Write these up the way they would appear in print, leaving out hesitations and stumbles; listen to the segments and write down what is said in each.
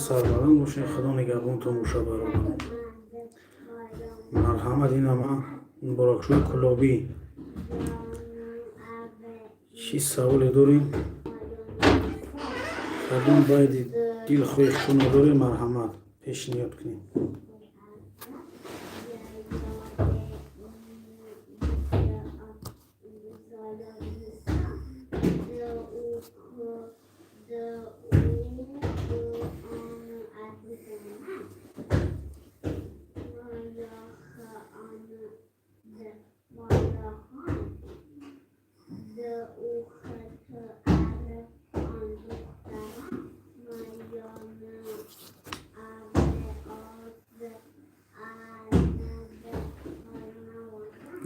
Сарбаланд бошед, Худо нигаҳбонтон боша, бародарон. Марҳамат, инама Муборакшоҳи Кулобӣ. Чӣ саволе дорем? Кадом байди дилхоҳи худро дорем, марҳамат, пешниҳод кунем.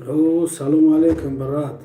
О, салому алейкум, брат.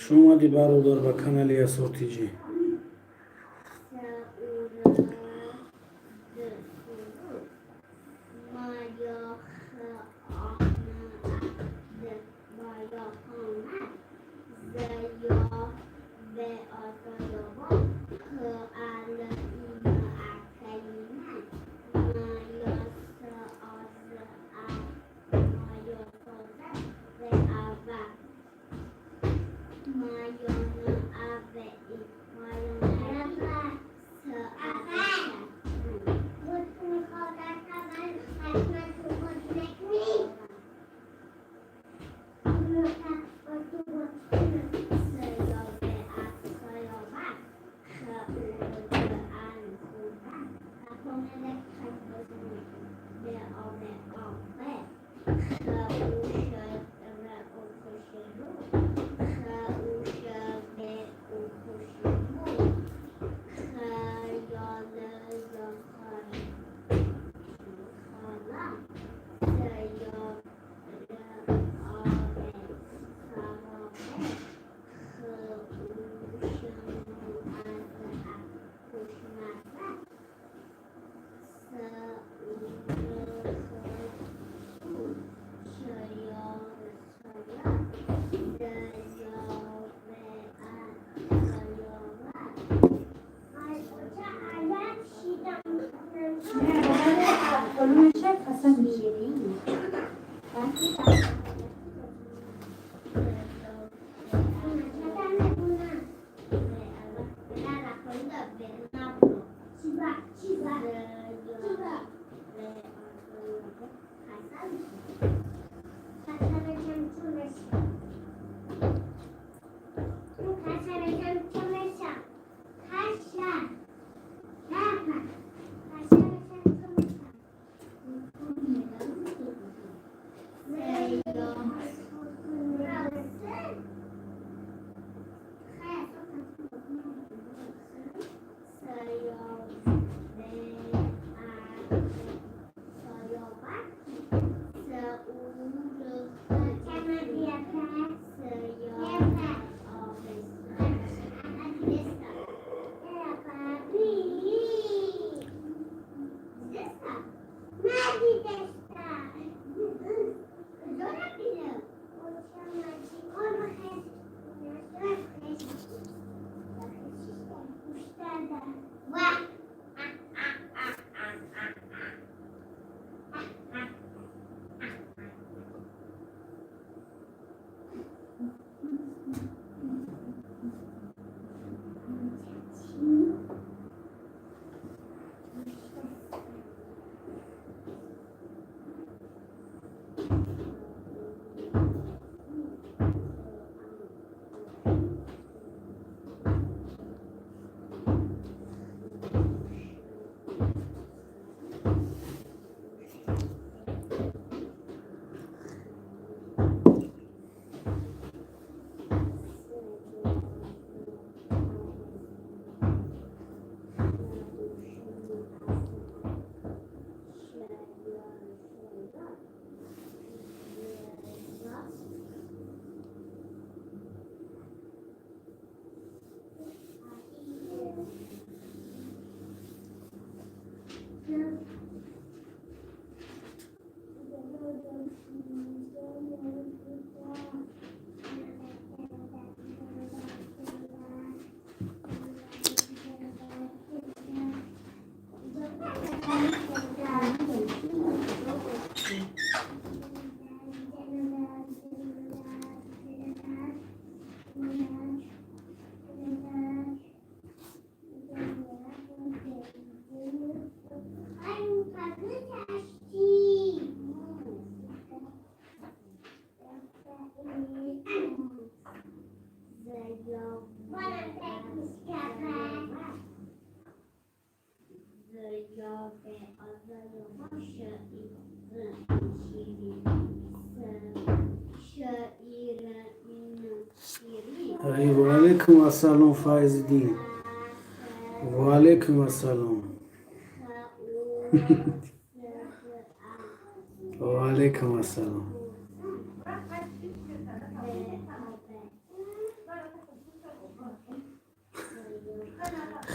Хуш омадӣ, бародар, ба канали Асор Тҷ. Ваалайкум ассалом, Файзиддин, ваалайкум ассалом, ваалайкум ассалом.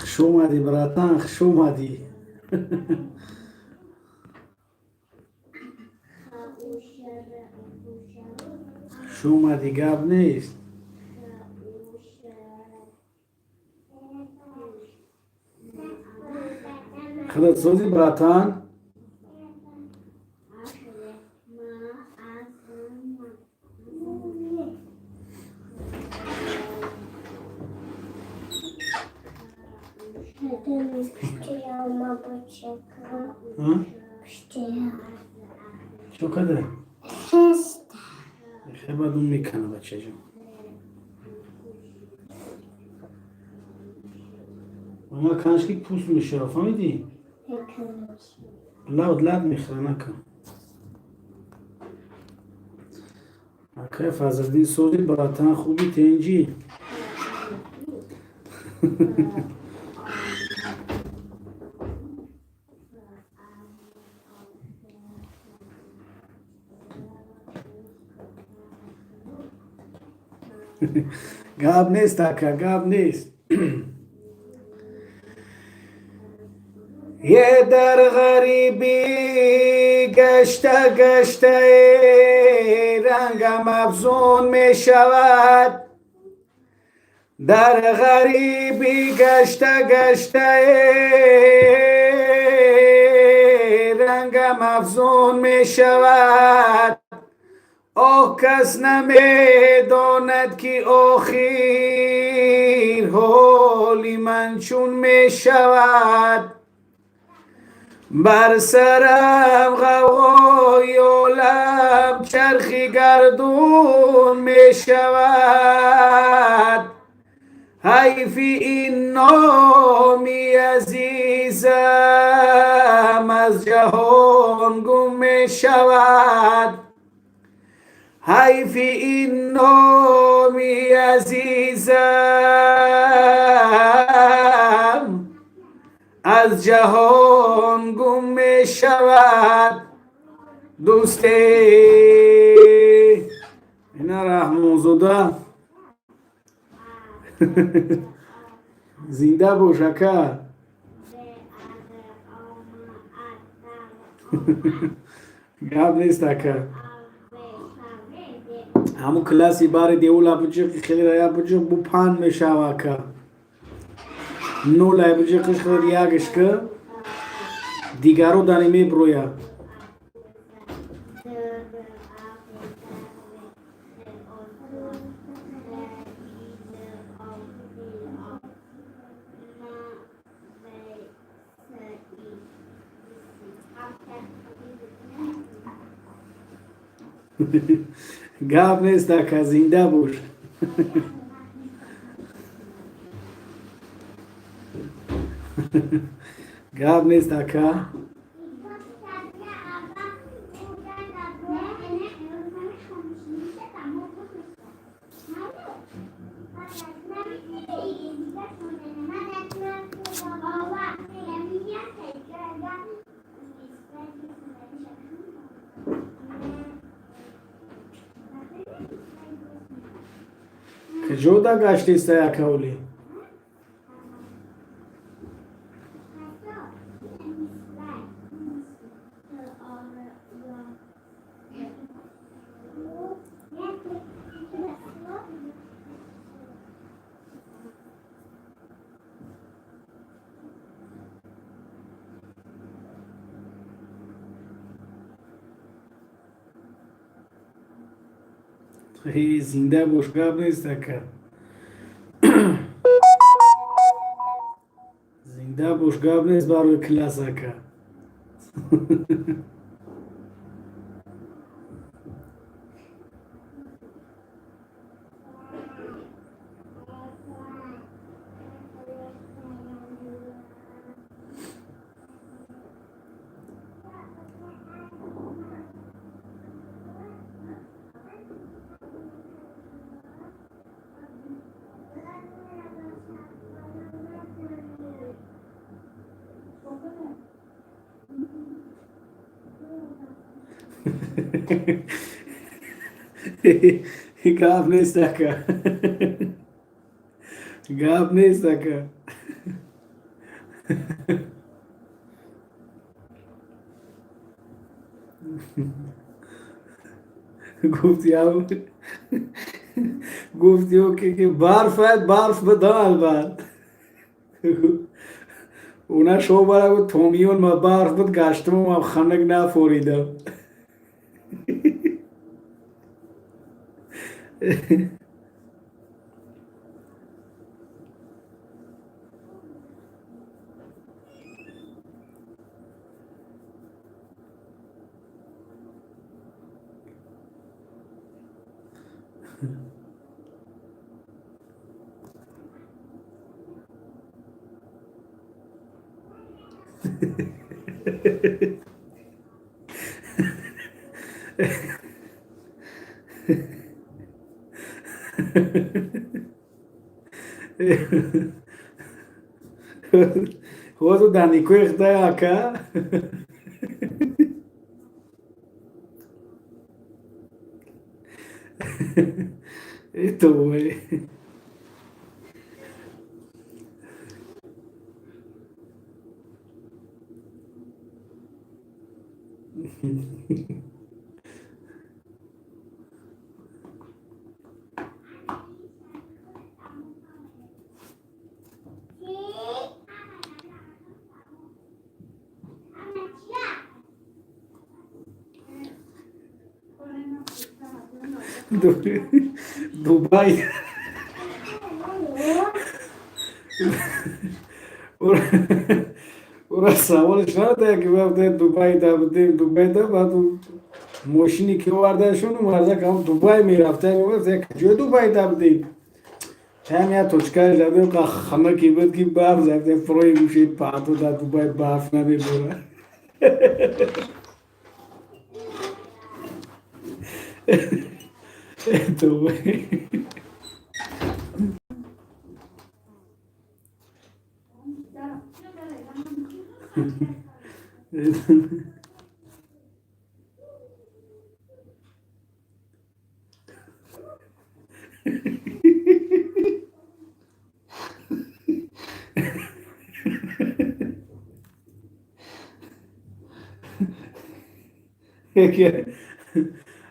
Хуш омадӣ, братан, хуш омадӣ. Хуш омадӣ, гап нест. Худат созӣ, братан? Чо када? Хебадун мекана, бачаҷон. Ама каншки пӯст мешава, фаҳмидӣ? Лад лад мехӯра, накун. Акай Фазлиддин, сози, братан, хуби, тенҷӣ? Гап нест, ака, гап нест. Е дар ғарибӣ гашта гаштае, рангам афзун мешавад. Дар ғарибӣ гашта гаштае, рангам афзун мешавад. Оҳ, кас намедонад, ки охир ҳоли ман чун мешавад. Бар сарам ғавғои олам чархи гардун мешавад. Ҳайфи ин номи азизам аз ҷаҳон гум мешавад. Ҳайфи ин номи азизам аз ҷаҳон гум мешавад. Дӯсте, ина Раҳмонзода, зинда бош, ака. Гап нест, ака. Ҳамун класси бари деула буҷиқи хеле буҷиқ бу панд мешава, ака. Нулай буҷиқиш худ ягишка дигаро дани меброя. Гап нест, ака, зинда бош. Гап нест, ака. Куҷода гаштеста, акаоли? Зинда бош, гап нест, ака, зинда бош, гап нест барои класс, ака. Гап нест, ака, гап нест, ака. Гуфти ки барф, барф бидан, албат уна шобара гуфт, томиён ма барф буд, гаштуму ма ханак нафоридам. Ҳозир дар никоҳи хитай, ака. Этобой. Дубай ура саволш надода, ки вақте Дубай да будем, Дубай да, баъд мошине ки овардаашон, мардак ҳам Дубай мерафта. Ҷои Дубай да будем, чанд я точка задем, ханаки буд, ки барф зафте, фрои гӯши паҳто, дар Дубай барф намебора. Дубай.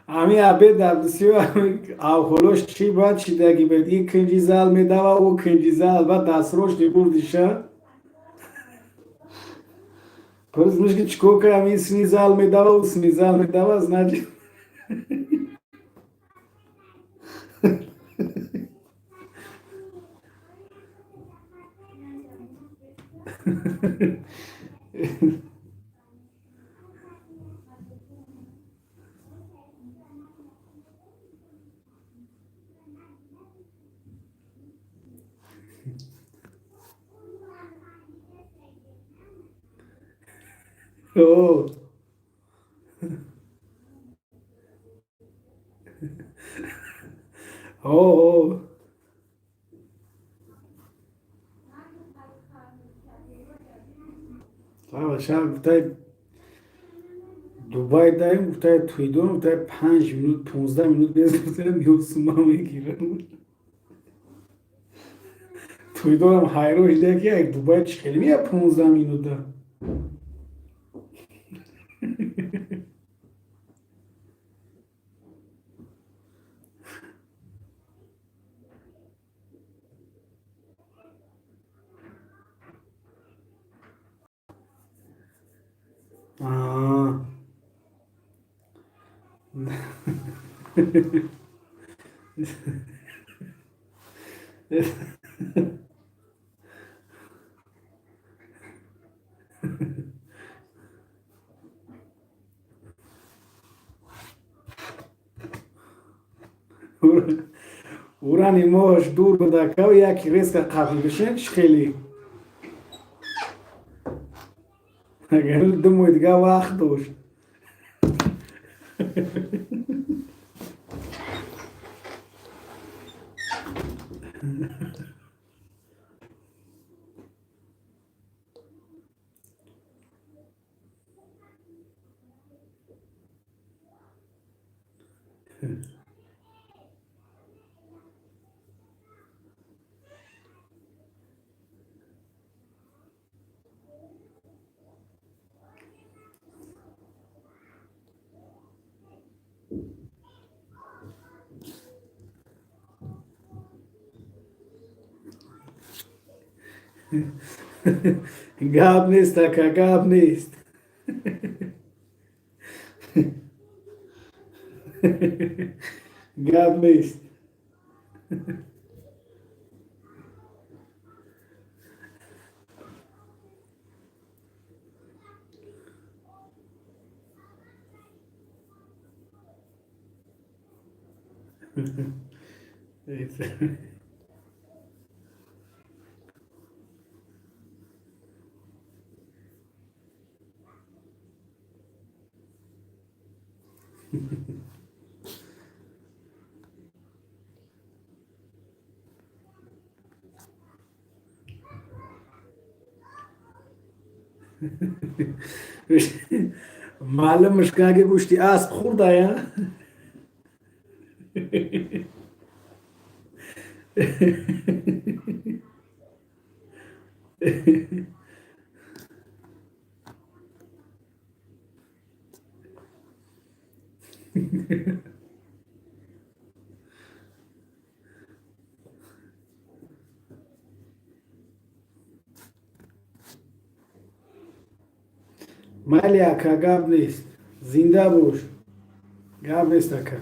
Ҳами обед дар бисёр авҳолош чӣ бояд шидаги буд, ин кунҷи зал медава, ӯ кунҷи зал, баъд дастрош мебурдиша. Пурсмиш, ки чӣ кор кардам, ин сини зал медава, ӯ сини зал медава, значит. О, о, шаб гуфтай, Дубай даем, гуфтай, туйдон, гуфтай, 5 минут, 15 минут без, гуфтай, меосума мегирам. Туйдонам ҳайрон шуда, ки як Дубай чӣ хеле мея 15 минута. А. Урани моҳаш дур буда, яки резко қабл бишен, чӣ хеле агар 2 моҳи дига вақт дошт. Гап нест, ака, гап нест. Гап нест. Маълум мушкаги гӯшти асп хӯрдая? Майли, ака, гап нест, зинда бош, гап нест, ака.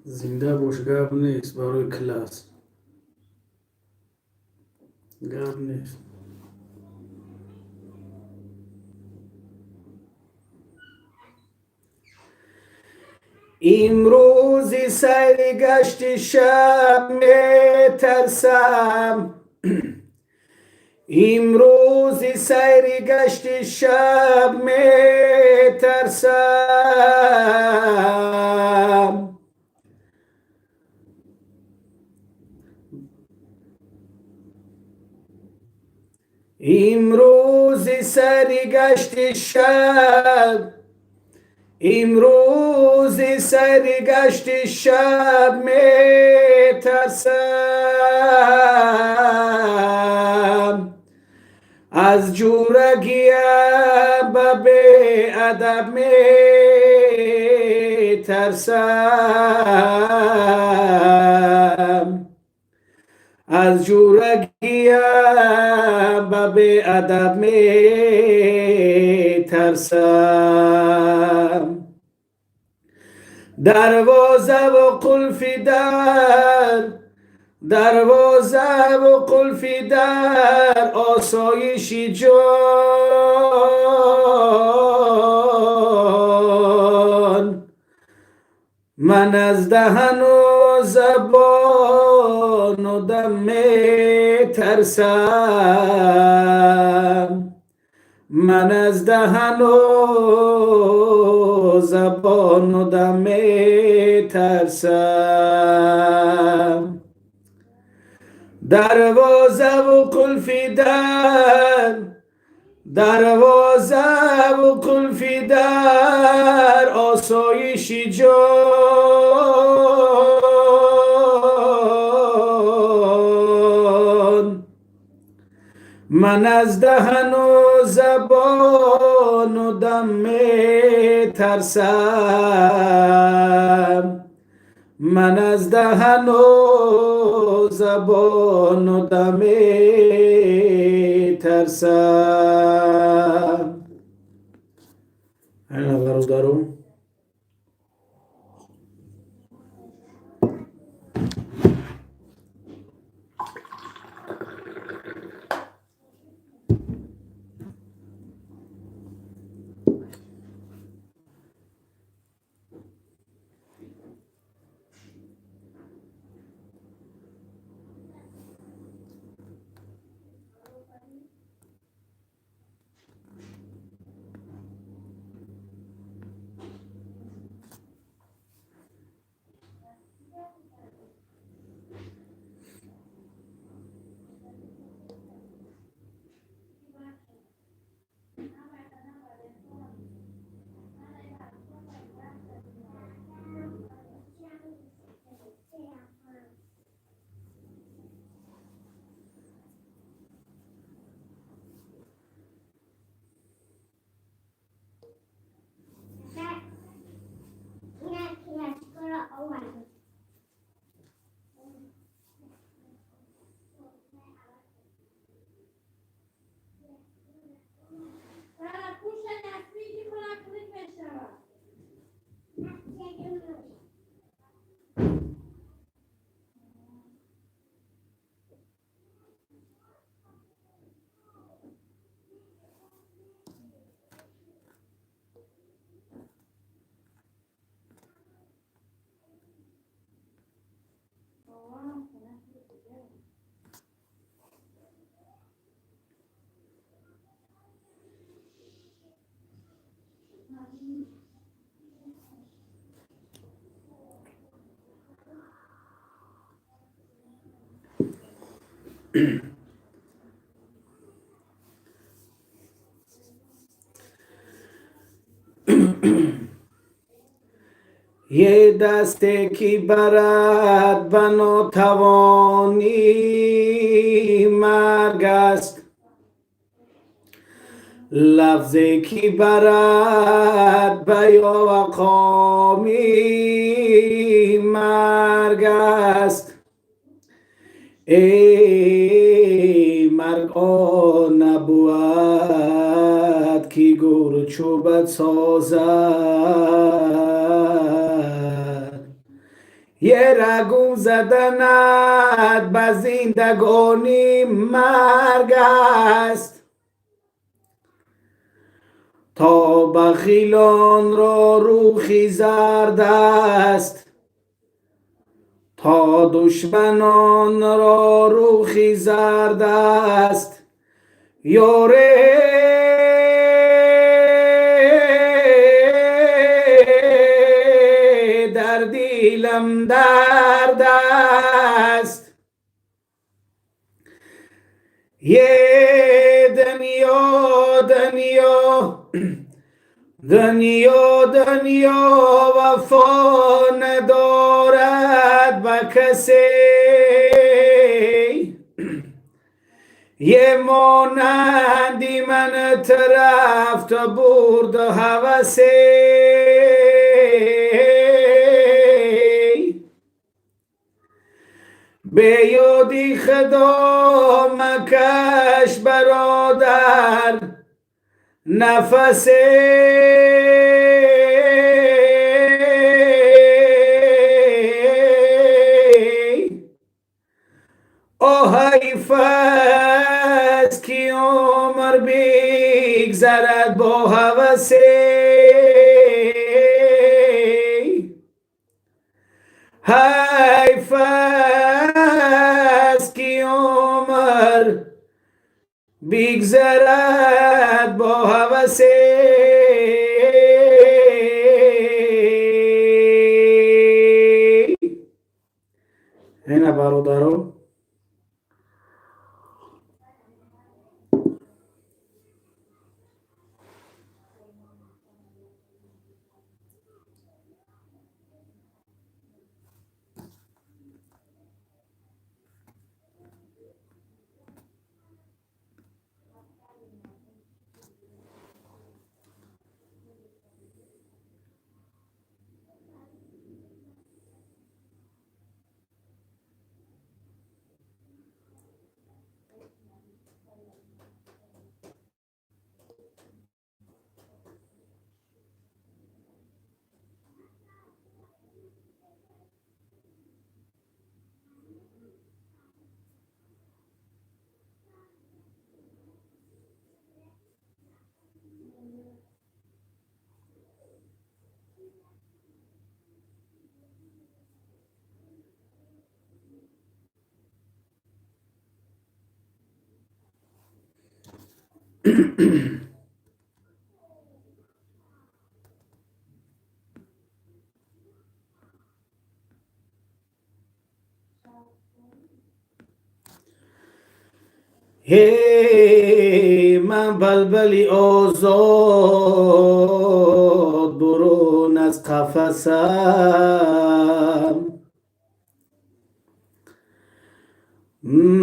Зинда бош, гап нест, барои класс гап нест. Имрӯзи сайри гашти шаб метарсам, имрӯзи сайри гашти шаб метарсам. Имрӯзи сайри гашти шаб, имрӯзи сайри гашти шаб метарсам. Аз ҷурагиям ба беадаб метарсам, аз ҷурагиям ба беадаб метарсам. Дарвозаву қулфи дар, дарвозаву қулфи дар осоиши ҷон. Ман аз даҳану забону дам метарсам, ман аз даҳану забону дам метарсам. Дарвозаву қулфи дар, дарвозаву қулфи дар осоиши ҷон. Ман аз даҳану забону дам метарсам, ман аз даҳану забону дам метарсам. Айна бародару. Е дасте ки барад ба нотавонӣ марг аст, лафзе ки барад ба ёвақомӣ марг аст. Эй марг, он набувад ки гур чӯбат созад, е рагум заданат ба зиндагонӣ марг аст. تا بخیلان را روخی زرد است، تا دشمنان را روخی زرد است. یاره در دیلم درد است. یه دنیا دنیا دنیا دنیا وفا ندارد به کسی، یه مانندی من طرف تا برد هوسی. به یادی خدا مکش برادر نفسی. آه حیف است که عمر بگذرد با هوسی. حیف است که عمر بگذرد با هوسی. Ина, бародаро. Ҳе, ман балбали озод, бурун аз қафасам.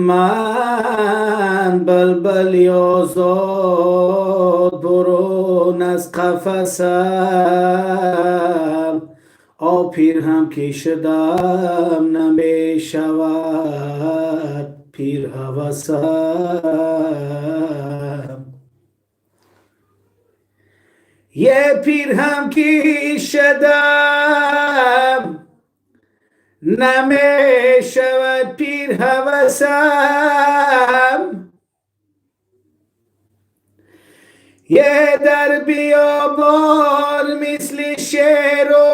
Ман балбали озод, бурун аз қафасам. О, пир ҳам ки шудам, намешавад пир ҳавасам. Е, пир ҳам ки шудам, намешавад пир ҳавасам. Е, дар биёбон мисли шеру,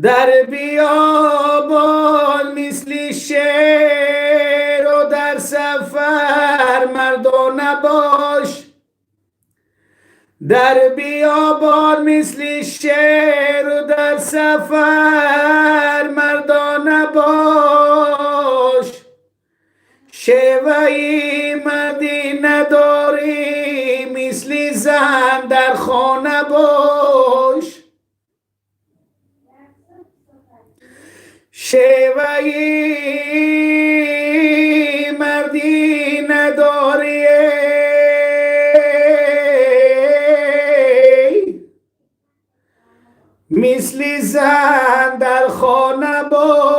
дар биёбон мисли шеру, дар сафар мардона бош. Дар биёбон мисли шеру, дар сафар мардона бош. Шеваи мардӣ надорӣ, мисли зан дар хона бош. Шеваи мардӣ надорӣ, мисли зан дар хона бош.